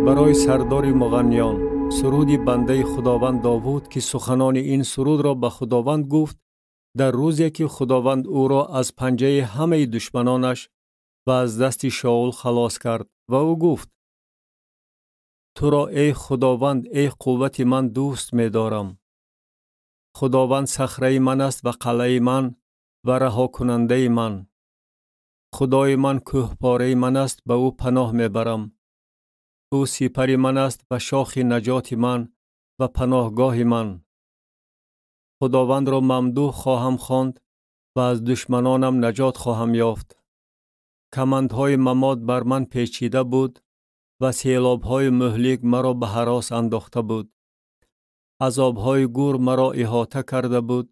Барои сардори муғанниён суруди бандаи Худованд Довуд, ки суханони ин сурудро ба Худованд гуфт дар рӯзе ки Худованд ӯро аз панҷаи ҳамаи душманонаш ва аз дасти Шаул халос кард. Ва ӯ гуфт: туро эй Худованд, эй қуввати ман, дӯст медорам. Худованд сахраи ман аст ва қалъаи ман ва раҳокунандаи ман. Худои ман кӯҳпораи ман аст, ба ӯ паноҳ мебарам. Ӯ сипари ман аст ва шохи наҷоти ман ва паноҳгоҳи ман. Худовандро мамдуҳ хоҳам хонд ва аз душманонам наҷот хоҳам ёфт. Камандҳои мамот бар ман печида буд ва селобҳои муҳлик маро ба ҳарос андохта буд. Азобҳои гур маро иҳота карда буд,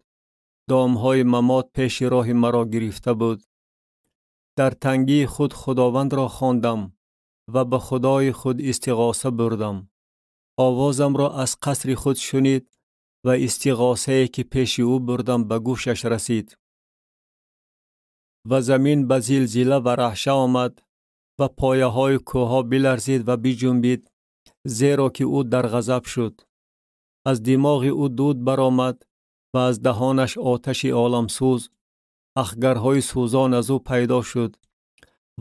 домҳои мамот пеши роҳи маро гирифта буд. Дар тангии худ Худовандро хондам ва ба Худои худ истиғоса бурдам. Овозамро аз қасри худ шунид ва истиғосае ки пеши ӯ бурдам ба гӯшаш расид. Ва замин ба зилзила ва раҳша омад ва пояҳои кӯҳҳо биларзид ва биҷунбид, зеро ки ӯ дар ғазаб шуд. Аз димоғи ӯ дуд баромад ва аз даҳонаш оташи оламсӯз, ахгарҳои сӯзон аз ӯ пайдо шуд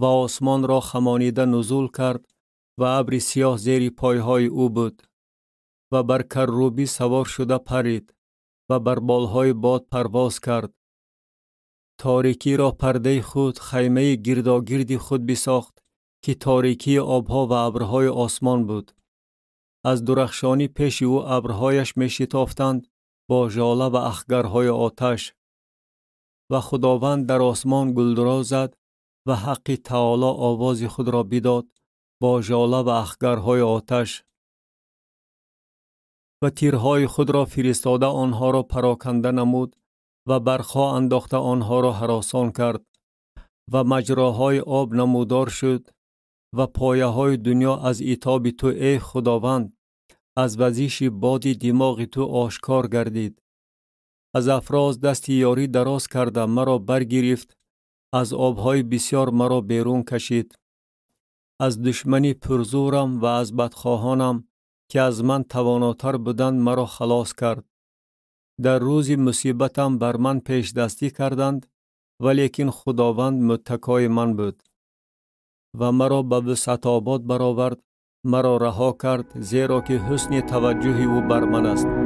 ва осмонро хамонида нузул кард ва абри сиёҳ зери пойҳои ӯ буд. Ва бар каррубӣ савор шуда парид ва бар болҳои бод парвоз кард. Торикиро пардаи худ, хаймаи гирдогирди худ бисохт, ки торикии обҳо ва абрҳои осмон буд. Аз дурахшонӣ пеши ӯ абрҳояш мешитофтанд бо жола ва ахгарҳои оташ. Ва Худованд дар осмон гулдуро зад ва ҳаққи таоло овози худро бидод бо жола ва ахгарҳои оташ. Ва тирҳои худро фиристода онҳоро пароканда намуд ва барқҳо андохта онҳоро ҳаросон кард. Ва маҷроҳои об намудор шуд ва пояҳои дунё аз итоби ту, эй Худованд, аз вазиши боди димоғи ту ошкор гардид. Аз афроз дасти ёрӣ дароз карда маро баргирифт, аз обҳои бисёр маро берун кашид. Аз душмани пурзӯрам ва аз бадхоҳонам, ки аз ман тавонотар буданд, маро халос кард. Дар рӯзи мусибатам бар ман пешдастӣ карданд, валекин Худованд муттакои ман буд ва маро ба вусъатобод баровард, маро раҳо кард, зеро ки ҳусни таваҷҷӯҳи ӯ бар ман аст.